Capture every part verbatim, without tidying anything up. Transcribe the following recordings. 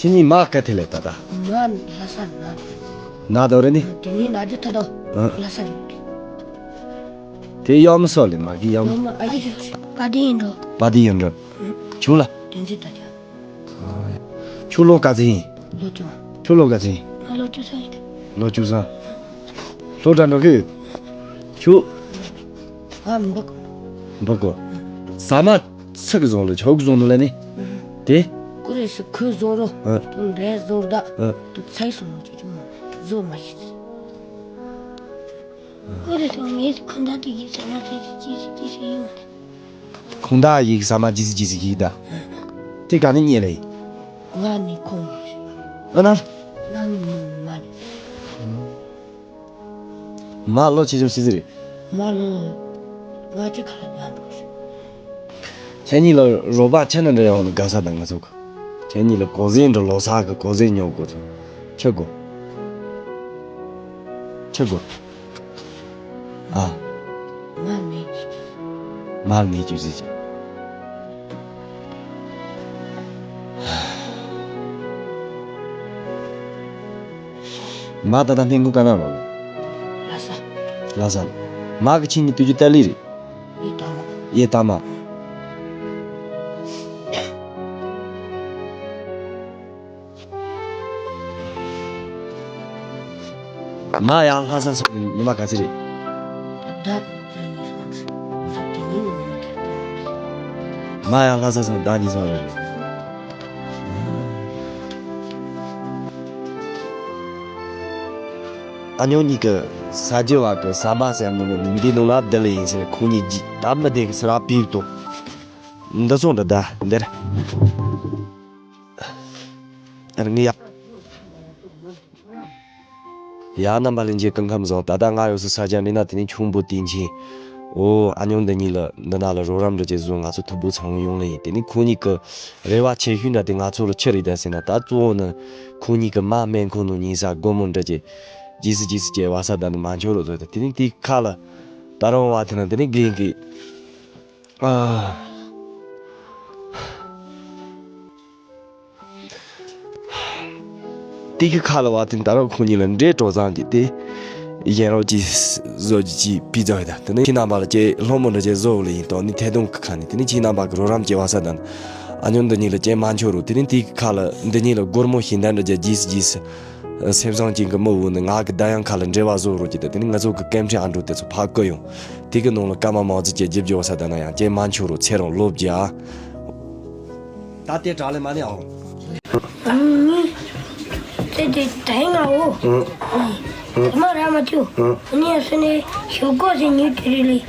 ཁྱེད་གཉིས་མ་ག་ཐད་ལས་ད་ད། མ་ལྷ་ས་ན། ན་དོ་རེ་ནི། དེ་ནི་ན་རྒྱུ་ད་དོ། ཨ། ལྷ་ས་ནི། དེ་གཡོག་མི་སོགས་ལས་མ་གི་གཡོག་མི། གཡོག་མི་ཨ་ཡི་པ་དེ་ཡིན་འགྲོ། པ་དེ་ཡིན་འགྲོ། ཁྱོད་ལ། དེ་ཚོ་ད་ཆ། ཁྱོད་ལོ་ག་ཚོད་ཡིན། ལོ་བཅུ། ཁྱོད་ལོ་ག་ཚོད་ཡིན། ང་ལོ་བཅུ་ཚོད་ཡིན། ལོ་བཅུ་ཚོད། སློབ་གྲྭ་འགྲོ་གི་ཡོད། ཁྱོད། ང་འབུག་འབུག་གོ། ཟ་མ་ཚིག་བཟུང་ལ་ཆོག་བཟུང་ནོ་ལ་ནི། དེ། ཀུ་རེ་སི་ཁོས་བཟུང་རོ། ཨ། དུང་འདྲེ་བཟུང་ད། ཨ། དུ་ཚེག་སོང་ནོ་ཅི་ཅི་མོ་བཟོ་མ་ཤེས། ཀུ་རེ་སི་ངས་ཁོ་འདྲ་དེ་གི་ཟ་མ་ཚིག་ཅི་ཅི་ཅི་ཞིག་ཡོད། ཁོང་ད་ཡིག་ཟ་མ་ཇི་སི་ཇི་སི་ཡིག་ད། དེ་ག་ནས་རྙེད་ལེ། ང་ནི་ཁོང་། ཨ་ན། ང་ནི་མ་ནི། མ་ལོ་ཆེ་ཆུང་སི་སི་རེད། མ་ལོ། ང་ཅི་ཁ་ལ་ཡང་འགྲོ་ཤི། ཁྱེད་གཉིས་ལ་རོགས་པ་ཆེ་ན་འདྲ་ཡོང་ནི་དགའ་ས་དང་ང་ཚོ་གི། ཁྱེད་གཉིས་ལ་གོ་ཟན་འདྲ་ལོ་ས་གི་གོ་ཟན་ཉོ་དགོས་ཚོ། ཆི་དགོས། ཆི་དགོས། ཨ། མ་མེད་ཅིག་མ་མེད་ཅིག་ཟེར་ཅིག་མ་ད་ལྟ་སྨན་ཁང་ག་ན་ལོག་ལྷ་ས། ལྷ་ས། མ་གི་ཁྱེད་གཉིས་དུས་རྒྱུ་ཏ་ལི་རེད། ཡེ་ད་མ། ཡེ་ད་མ། མ་ཡང་ལྷ་ས་སོང་ནས་ཉི་མ་ག་ཚོད་རེད། ད་ད་ཉི་ཤུ་རྩ་གཉིས་ཡིན། མ་ཡང་ལྷ་ས་སོང་ཟླ་གཉིས་སོང་རེད། ཨ་ཉོ་གཉིས་ཀྱི་ས་རྒྱུ་བ་གི་ས་མ་ཟེར་ནོ་འདི་ནང་ལ་བསྡད་ལེ་ཡིན་ཟེར། ཁོང་གཉིས་ད་མི་བདེ་གི་སི་ར་པིར་ཏོ། འདི་སོང་འདྲ་ད་འདིར། ངས་ཡ། ཡ་རྣམ་པ་ལྷན་རྒྱས་སྐུ་ཁམས་བཟང་། ད་ལྟ་ང་ཡོད་སའི་ས་ཆ་འདི་ན་དེ་ནི་ཁྱུང་པོ་དུས་ཆེན། ཨོ་ཨ་ཉོ་འདི་གཉིས་ལ་འདི་ན་ལ་རོགས་རམ་འདྲ་བྱེད་བཟོ་ང་ཚོ་ཐུག་པོ་ཚང་ཡོང་ལེ་ཡིན། དེ་ནི་ཁོང་གཉིས་ཀྱི་རེ་བ་ཆེ་ཤོས་འདྲ་དེ་ང་ཚོ་ལ་ཆི་རེད་ད་ཟེར་ན། ད་གཙོ་བོ་ནི་ཁོང་གཉིས་ཀྱི་མ་སྨན་ཁང་ནང་ཉལ་ས་སྒོར་མོ་འདྲ་བྱེད་ཇི་སི་ཇི་སི་བྱེད་བ་ས་ད་ནི་མ་འཆོར་རོ་བཟོ། དེ་ནི་དེའི་ཁ་ལ་ད་རུང་བ་དེ་ན་དེ་ནི་རྒན་གི། ཨ། དེ་གི་ཁ་ལ་བ་དེ་ད་རུང་ཁོང་གཉིས་ལ་འདྲེ་གྲོགས་བཟང་གི་དེ་གཞན་རོགས་ཀྱིས་བཟོ་རྒྱུ་ཅིག་ཕི་ཛ་ཡོད་ད། དེ་ནི་ཁྱེད་རྣམ་པ་ལ་ཅེ་སློང་མོ་འདྲ་ཅེ་བཟོ་ལེ་ཡིན་དོ་ནི་ཐད་གཏོང་གི་ཁ་ནས། དེ་ནི་ཁྱེད་རྣམ་པ་གི་རོགས་རམ་བྱེད་བ་ས་དང་ཨ་ཉོ་འདི་གཉིས་ལ་ཅེ་མ་འཆོར་རོ། དེ་ནི་དེ་གི་ཁ་ལ་འདི་གཉིས་ལ་སྒོར་མོ་ཤིང་དན་འདྲ་ཅེ་རྗེས་སུ་རྗེས་སུ། སེམས་བཟང་ཅན་གྱི་མི་བོ་ནི་ང་གི་ཟླ་ཡང་ཁ་ལ་འབྲེལ་བ་བཟོ་རོགས་ཀྱི་དེ་ནི་ང་ཚོ་གི་སྐད་འཕྲིན་ཨ་འགྲོ་དེ་ཚོ་ཕར་བསྐུར་ཡོང་། དེ་གི་ནང་ལ་སྐར་མ་མང་ཙི་ཅེ་རྒྱབ་རྒྱུ་བ་ས་ད་ན་ཡང་ཅེ་མ་འཆོར་རོ། ཚེ་རིང་ལོ་བརྒྱ། ད་དེ་དྲག་ལེ་མ་ནི་ཨང་། ཨང་། ཚེ་དེ་ད་ཡིན་ང་འོ། ཨང་། ཨང་། མ་ར་མ་ཅུ། ཨང་། ནི་ཡ་སུ་ནི་ཞོག་གོ་ཞིག་ཉུལ་དེ་རི་ལི།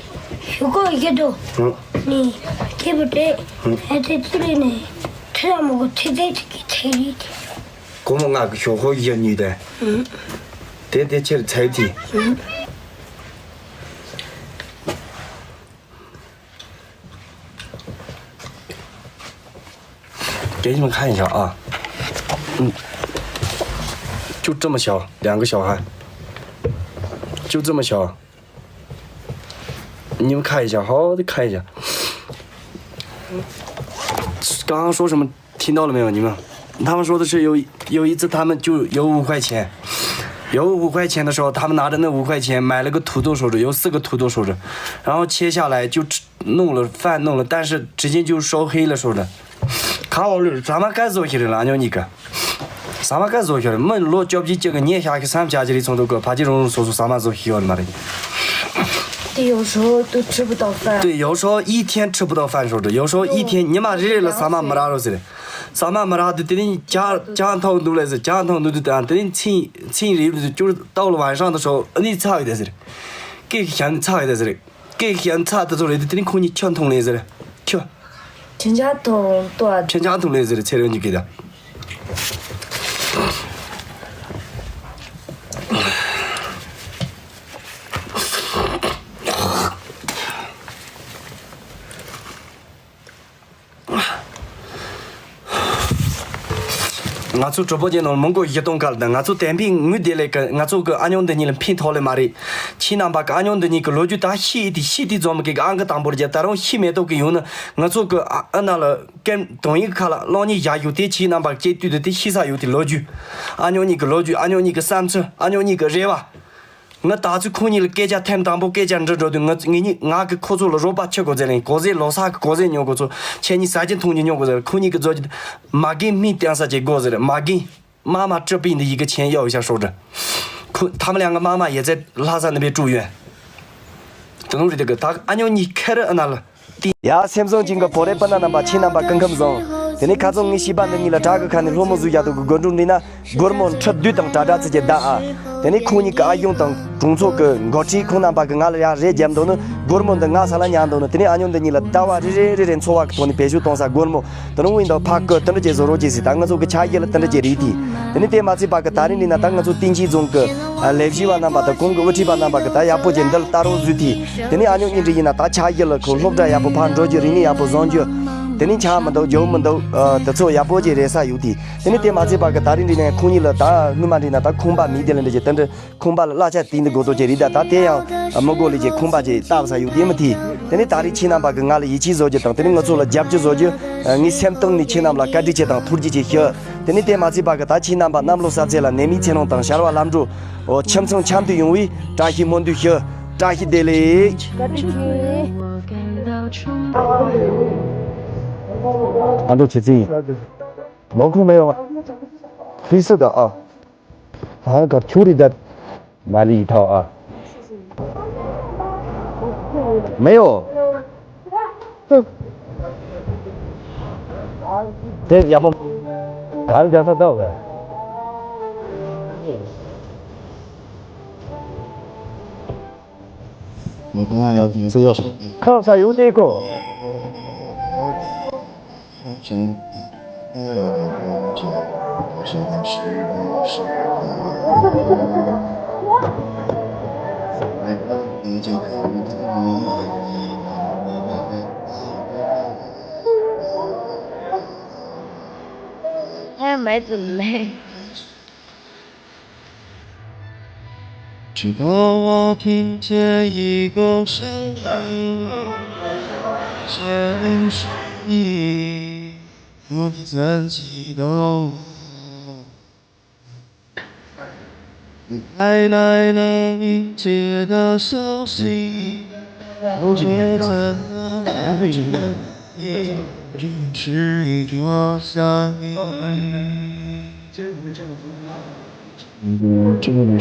ཞོག་གོ་ཞིག་དོ། ཨང་། ནི་ཁེ་བུ་ཏེ། ཨང་། ཨེ་ཚེ་ཚུ་རི་ནི། ཁྲི་ར་མོ་གོ་ཚེ་ཚེ་ཚེ་གི་ཚེ་རི། སྒོར་མོ་ལྔ་གི་ཞོག་ཁོག་བཞི་ཉོས་ཏེ། ཨང་། དེ་དེ་ཕྱིར་ཚད་ཀྱི། ཨང་། 给你们看一下啊。嗯，就这么小，两个小孩，就这么小。你们看一下，好好的看一下。刚刚说什么？听到了没有？你们，他们说的是有有一次他们就有五块钱，有五块钱的时候，他们拿着那五块钱买了个土豆，说着有四个土豆，说着，然后切下来就吃弄了饭弄了，但是直接就烧黑了，说着。看我绿，咱们该做些了，俺叫你个。 ཟ་མ་ག་བཟོ་ཤོར་མི་ལོ་བཅོ་བརྒྱད་ཅིག་གི་ཉལ་ཤག་གི་སམ་ཅག་ཅི་རིགས་ཚོང་དུ་གོ་ཕ་ཅི་རུང་རུང་སོ་སོ་ཟ་མ་བཟོ་ཤི་ཡོད་མ་རེད། 对，有时候都吃不到饭。 对，有时候一天吃不到饭说着，有时候一天ཉི་མ་རེ་རེ་ལ་ཟ་མ་མི་རག་རོ་ཟེར། ཟ་མ་མི་རག་དུས་དེ་ནི་ཇ་ཇ་འཐུང་འདུག་ལས་ཟེར། ཇ་འཐུང་འདུག་དུས་དང་དེ་ནི་ཚིན་ཚིན་རེ་རེ་ཅུར་ཏོག་ལ་བན་ཧྲང་དུ་ཧྲོ་ཨ་ནི་ཚ་བའི་དེ་ཟེར། སྐད་ཀྱི་ཞབས་ནི་ཚ་བའི་དེ་ཟེར། སྐད་ཀྱི་ཡང་ཚ་དེ་ཚོ་རེད་དེ་དེ་ནི་ཁོང་གཉིས་ཁྱོད་མཐོང་ལེ་ཟེར། ཁྱོད། ཁྱེད་ཅག་མཐོང་ལྟོས། ཁྱེད་ཅག་མཐོང་ལེ་ཟེར་ཚེ་རིང་གཉིས་ཀྱིས་ད། ང་ཚོ་གྲོགས་པོ་ཅན་ནང་མི་མགོ་བཞི་སྟོང་ག་ལ་དང་ང་ཚོ་བསྟན་པའི་ངུ་དེ་ལས་ཀ་ང་ཚོ་གི་ཨ་ཉོ་འདི་གཉིས་ལ་ཕན་ཐོགས་ལེ་མ་རེད། ཁྱེད་རྣམ་པ་གི་ཨ་ཉོ་འདི་གཉིས་ཀྱི་ལོ་རྒྱུས་ད་ཤི་ཡི་དེ་ཤི་དེ་ཙམ་གི་ཨང་ཀི་དང་པོར་རྒྱ་ད་རུང་ཤི་མེ་ཏོག་གི་ཡོང་ན་ང་ཚོ་གི་ཨ་ཨ་ན་ལ་ཀེམ་དོན་ཡིག་ཁ་ལ་གློག་བརྙན་བཞག་ཡོད་དེ་ཁྱེད་རྣམ་པ་སྐྱེ་དུས་དུ་དེ་ཤི་ས་ཡོད་དེ་ལོ་རྒྱུས། ཨ་ཉོ་གཉིས་ཀྱི་ལོ་རྒྱུས། ཨ་ཉོ་གཉིས་ཀྱི་བསམ་ཚུལ། ཨ་ཉོ་གཉིས་ཀྱི་རེ་བ། ང་ད་ཚོད་ཁོང་གཉིས་ལ་སྐད་ཆ་ཐེངས་དང་པོ་སྐད་ཆ་འདྲི་འགྲོ་དུས་ང་ངེད་གཉིས་ང་གི་ཁོ་ཚོ་ལ་རོགས་པ་ཆི་དགོས་ཟེར་ལེན་གོ་ཟེར་ལོ་སར་གི་གོ་ཟེར་ཉོ་དགོས་ཚོ་ཁྱེད་གཉིས་ཟ་རྒྱུ་འཐུང་རྒྱུ་ཉོ་དགོས་ཟེར་ཁོང་གཉིས་ཀྱི་རྫོགས་རྒྱུ་མ་རྒན་མི་བསྟན་ས་ཅིག་དགོས་ཟེར་མ་རྒན་མ་མ་སྤྲུལ་པའི་འདི་ཡི་གེ་ཆེན་གཡོག་བྱ་ཧྲོག་འདྲ། ཁོ་ཐམ་ལ་ཡང་གི་མ་མ་ཡེ་ཚད་ལྷ་ས་ནི་བའི་ཀྲུ་ཡོན། དེ་ནོ་རི་དེ་གི་ད་ཨ་ཉོ་གཉིས་ཁེ་རི་ཨ་ན་ལ། ཡ་སེམས་བཟང་ཅན་གྱི་བོད་རིགས་སྤུན་ཟླ་རྣམ་པ་ཁྱེད་རྣམ་པ་སྐུ་ཁམས་བཟང་། དེ་ནས་ཁ་སང་ངའི་བྱིས་པ་འདི་གཉིས་ལ་བྲག་གི་ཁ་ནས་ལྷོ་མོ་བཟོས་རྒྱག་ཐུབ་ཀྱི་དགོན་སྒྲུང་འདྲི་ན་སྒོར་མོ་ཁྲི་བདུན་དང་གྲ་གྲ་ཚིག་གི་བདག་ཨ། དེ་ནས་ཁོང་གཉིས་ཀྱི་ཨ་གཞུང་དང་གྲོང་ཚོ་གི་འགོ་ཁྲིད་ཁོང་རྣམ་པ་གི་ང་ལ་ཡང་རེ་བརྒྱབ་འདུག་ནི་སྒོར་མོ་འདི་ང་ས་ལ་ཉར་འདུག་ནི་དེ་ནས་ཨ་ཉོ་འདི་གཉིས་ལ་ཟླ་བ་རེ་རེ་རེ་རེ་འཚོ་བ་གི་ཐོག་ནས་བེད་སྤྱོད་གཏོང་ས་སྒོར་མོ་དེ་ནས་དབུས་དང་ཕ་ཀི་དེ་འདྲ་བྱས་བཟོ་རོགས་བྱས་ཟིག་ད་ང་ཚོ་གི་ཆ་ཡི་ལ་དེ་འདྲ་བྱས་རེད་དེ། དེ་ནས་དེ་མ་ཚད་པ་གི་ད་རིང་འདྲི་ན་ད་ང་ཚོ་བསྟན་ཆེན་རྫོང་གི་ལས་བྱེད་པ་རྣམ་པ་དང་གོང་གི་དབུ་ཁྲིད་པ་རྣམ་པ་གི་ད་ཡག་པོ་ཅིག་འདི་ལ་ལྟ་རོགས་བཟོས་ཏེ། དེ་ནས་ཨ་ཉོ་གཉིས་འདྲི་ཡིན་ན་ད་ཆ་ཡི་ལ་ཁོ་སློབ་གྲྭ་ཡག་པོ་ཕར་འགྲོ་རྒྱུ་རིག་གནས་ཡག་པོ་བཟང་རྒྱུ། དེ་ནས་ཆ་མི་འདུག་རྒྱུ་མི་འདུག་དེ་ཚོ་ཡག་པོ་ཅིག་རེད་ས་ཡོད་དེ། དེ་ནས་དེ་མ་ཚད་པ་གི་ད་རིང་འདྲི་ན་ཁོང་གཉིས་ལ་ད་སྔོན་མ་འདྲི་ན་ད་ཁང་པ་མེད་དེ་ལ་འདྲི་རྒྱུ་དེ་འདྲ་ཁང་པ་ལ་གླ་ཆ་དེ་འདི་དགོས་དོ་ཅིག་རེད་ད་ད་དེ་ཡང་མི་དགོས་ལས་ཀྱི་ཁང་པ་ཅིག་བཏབ་ས་ཡོད་དེ་མི་དེ། དེ་ནས་ད་རིང་ཁྱེད་རྣམ་པ་གི་ང་ལ་ཡིད་ཆེས་བཟོ་རྒྱུ་དང་དེ་ནས་ང་ཚོ་ལ་རྒྱབ་སྐྱོར་བཟོ་རྒྱུ་ངའི་སེམས་གཏིང་ནས་ཁྱེད་རྣམས་ལ་བཀའ་དྲིན་ཆེ་དང་ཐུགས་རྗེ་ཆེ་ཞུ། དེ་ནས་དེ་མ་ཚད་པ་གི་ད་ཁྱེད་རྣམ་པ་གནམ་ལོ་གསར་ཚེས་ལ་ནད་མེད་ཚེ་རིང་དང་ཤར་བ་ལམ་འགྲོ། ཁྱིམ་ཚང་འཆམ་དུ་ཡོང་བའི་བཀྲ་ཤིས་སྨོན་འདུན་ཞུ། བཀྲ་ཤིས་བདེ་ལེགས། ཨ་འདྲ་བྱེད་ཚིག་ཡིན། ལོ་ཁུངས་མེད་ཡོང་། ཕི་སི་དང་ཨ། ཨ་གར་ཆུ་རི་དར། མ་ལི་ཐའོ་ཨ། མེ་ཡོ། དེ་ཡག་པོ། གར་རྒྱག་ས་ལྟ་བ། ཁ་ས་ཡོད་དེ་ཀོ། ཨོ་ཡ། ཡ་ཝོ་ཅང་ལུ།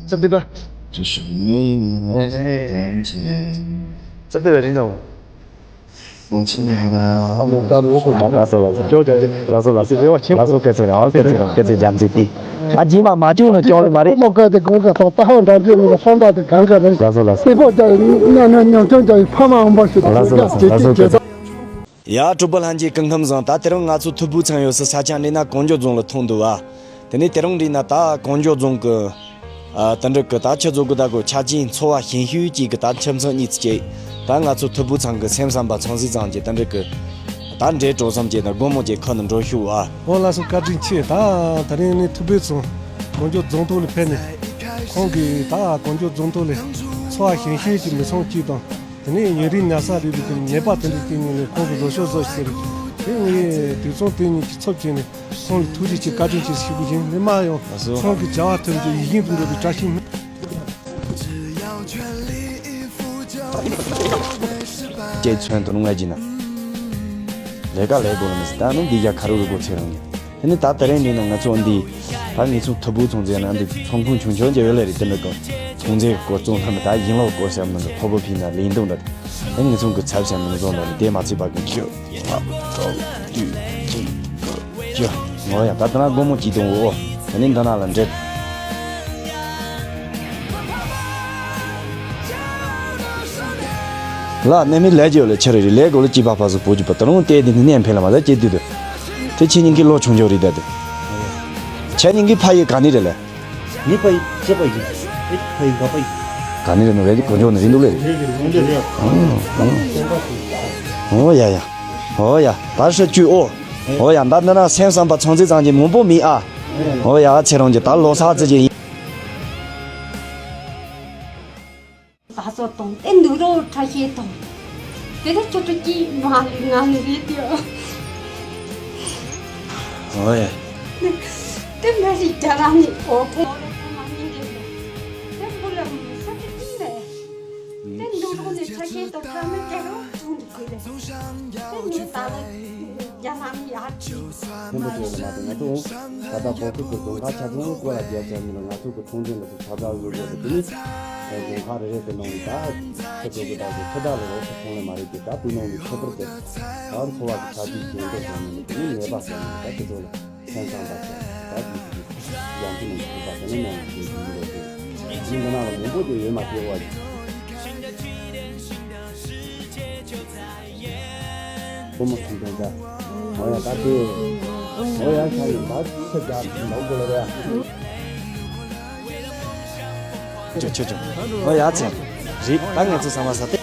ཙི་པི་པ། ཙི་པི་པ་རིན་ནོ། ལགས་སོ་ལགས་སོ། ལགས་སོ་ལགས་སོ། ལགས་སོ་སྐད་ཆ་རེད། ཨ་སྐད་ཆ་རེད། སྐད་ཆ་རྒྱ་མཚོ་དེ། ཨ་རྗེས་མ་མ་བྱུང་ན་སྐྱོན་ལ་མ་རེད། མོ་སྐད་དེ་གོང་ག་ཏོག་ཏག་ཧོན་འདྲ་རྒྱུ་ནི་ཧོན་ད་དེ་གང་ག་རེད། ལགས་སོ་ལགས་སོ། སྲས་པོ་རྒྱ་ཡི་གཉའ་གནོན་ཉམ་ཆུང་རྒྱ་ཡི་ཕ་མ་འོང་པ་ཞིག་ལགས་སོ་ལགས་སོ། ལགས་སོ་སྐད་ཆ་རེད། ཡ་གྲོགས་པོ་ལྷན་རྒྱས་སྐུ་ཁམས་བཟང་། ད་དེ་རིང་ང་ཚོ་ཐུ་བྷོད་ཚང་ཡོད་སའི་ས་ཆ་འདི་ན་གངས་ལྗོངས་རྫོང་ལ་ཐོན་འདུག་བ། དེ་ནས་དེ་རིང་འདི་ན་ད་གངས་ལྗོངས་རྫོང་གི་ཨ་དེ་འདྲ་གི་ད་ཆུ་མཛོད་གི་ད་གོ་ཆ་ཅིན་འཚོ་བ་ཞན་ཤོས་ཅིག་གི་ད་ཁྱིམ་ཚང་གཉིས་ཚུ་ཅིག་ད་ང་ཚོ་ཐུ་བྷོད་ཚང་གི་སེམས་བསམ་པ་ཚང་ཟིག་ཚང་གི་དེ་འདྲ་གི་ད་འདྲའི་གྲོགས་བསམ་ཅིག་དང་སྒོར་མོ་ཅིག་ཁུར་ནས་འགྲོ་ཤོག་ཨ། ཨོ་ལགས་སོ། བཀའ་དྲིན་ཆེ། ད་ད་རིང་ནི་ཐུ་བྷོད་ཚང་གངས་ལྗོངས་རྫོང་ཐོག་ལ་ཕེབས་ནས་ཁོང་གིས་ད་གངས་ལྗོངས་རྫོང་ཐོག་ལ་འཚོ་བ་ཞན་ཤོས་ཀྱི་མི་ཚང་གཅིག་དང་། དེ་ནས་ཉིན་རེའི་ཉལ་ས་རེད་པའི་དེ་ནས་ཉལ་པ་དེ་འདྲ་སྟེང་ནས་ཁོང་གིས་བཟོ་ཤོག་བཟོ་ཞིག་ཟེར། དེ་ངས་དུས་ཚོད་དེ་ཉིད་ཀྱི་ཚབ་བྱས་ནས་ཁོང་ལ་ཐུགས་རྗེ་ཆེ་བཀའ་དྲིན་ཆེ་ཞུ་གི་ཡིན། སྔོན་མ་ཡང་ལགས་སོ། ཁོང་གི་བྱ་བ་ཐམས་ཅད་ཡིད་བཞིན་དུ་འགྲུབ་པའི་བཀྲ་ཤིས་སྨོན། ཅེས་མཚོན་དུ་ལུང་ལ་བགྱིས་ན། ལས་ཀ་ལས་དགོས་ལ་མི་སྲིད། ད་ནི་འདི་རྒྱ་ཁ་རུ་རུ་དགོས་ཚེ་རང་ཉིད། དེ་ནི་ད་དེ་རིང་འདི་ན་ང་ཚོ་འདི་ད་ངེད་ཚོ་ཐུ་བྷོད་ཚོང་རྫས་ན་འདི་ཚོང་ཁང་ཆུང་ཆུང་ཅིག་ཡོད་ལེ་རེད། དེ་འདྲ་གི་ཚོང་རྫས་སྐོར་ཚོང་ལྷམ་ད་ཡིན་ལོག་སྐོར་ཟེར་མི་འདི་ཕོ་བོ་ཕི་ན་ལིང་དུང་འདྲ། དེ་ངེད་ཚོ་གི་ཚབ་ཟེར་མི་འདི་ཚོ་འདྲ་དེ་མ་ཚད་པ་གི་ཅི་ཅི་ཅི་ཅི་ངོ་ཡ་ད་ད་ན་སྒོར་མོ་ཅི་དུང་འོ་དེ་ནི་འདི་ན་ལ་འདྲེད། ལ་གནས་མི་ལས་ཀྱི་ཡོད་ལ་ཆེ་རེ་རེ་ལས་གོ་ལ་སྐྱིད་པ་ཕ་སུ་བུ་རྒྱུ་པ་ད་རུང་ལྟས་དེ་ནི་གནས་འཕེལ་ལ་མ་ཟ་སྐྱེ་དུས་དུ། དེ་ཁྱེད་གཉིས་ཀྱི་ལོ་ཆུང་ཆུང་རེད་ད་དེ། ཁྱེད་གཉིས་ཀྱི་ཕ་ཡི་ག་ནི་རེད་ལ། ངའི་ཕ་ཡི་ཁྱེད་ཕ་ཡི་ངའི་ཕ་ཡི་ག་ཕ་ཡི། ག་ནི་རེད་ནོ་རེད་གོ་འཇོག་ནི་རིན་འདུག་ལེ། རེད་རེད་ངོ་འདྲ་རེད། ཨོ་ཡ་ཡ། ཨོ་ཡ་ད་ཧྲ་བཅུ་ཨོ། ཨོ་ཡ་ད་འདི་ན་སེམས་བསམ་པ་ཚང་ཚིག་ཚང་གི་མང་པོ་མི་ཨ། ཨོ་ཡ་ཚེ་རང་གི་ད་ལོ་སག་ཙི་ཅི་ཡིན། ད་སོ་དང་ཨེ་འདུག་རོ་ཁྲ་ཤེས་དང་། དེ་ནས་ཁྱོད་ཚོ་ཀྱིས་མ་ལུས་ང་ལུས་རེད་དེ། ཨོ་ཡ། དེ་མ་རིག་རྒྱ་རང་ནི་ཨོ་ཕོ་ལོ་ཕོ་མ་མི་འདྲེ་ལོ། དེ་བུ་ལ་མི་ས་དེ་ཀྱིས་ལས། དེ་འདུག་རོ་ནི་ཁྲ་ཤེས་དང་ཁྲ་མི་སྐྱེ་རོ་ཐུང་དུ་གི་ལས། དེ་ནི་ད་ལོ་རྒྱ་རང་ནི་ཡར་ཅི་མ་རིག་ད་ལྟ་བོད་ཁུལ་གྱི་རྫོང་ཁག་ཆ་ཚང་ཀོ་ལ་རྒྱལ་ཚད་མི་ལ་ང་ཚོ་གི་ཚོང་འབྲེལ་ལ་ཚོ་ཆ་ཚང་བཟོ་དགོས་པ་དེ་ནི། རྫོང་ཁག་རེ་རེ་དེ་ནང་ནས་ད་ཁྱེད་ཚོ་གི་ད་གི་ཁྱེད་ད་ལ་རོགས་ཚོང་ལས་མ་རེད་ཀྱི་ད་དུས་ནང་ནས་ཁྱད་པར་དེ་ད་འཚོ་བ་གི་ཆ་རྒྱུས་ཞན་པོ་བཟོ་ནས་དེ་ནི་ནད་པ་བཟོ་ནས་ད་ཁྱེད་ཚོ་ལ་སེམས་བཟང་པ་བྱས་ད་དུས་དུས་ཡང་དུ་ནང་གི་ད་དེ་ནི་ནང་གི་དེ་ཡིན་འགྲོ་དེ་ཡིན་འདི་ན་ལ་མང་པོ་དེ་ཡོད་མ་ཤེས་བ། ཕོ་མོ་ཐུང་ཐུང་ད། ཨོ་ཡ་ད་དེ། ཨོ་ཡ་ཆ་ཡིན་ད་ཚེ་རྒྱ་ལོག་དགོས་ལ་རེད། ཅོ་ཅོ་ཅོ། ཨོ་ཡ་ཚེ། རེད་ད་ང་ཚོ་ཚང་མ་ས་ཏེ།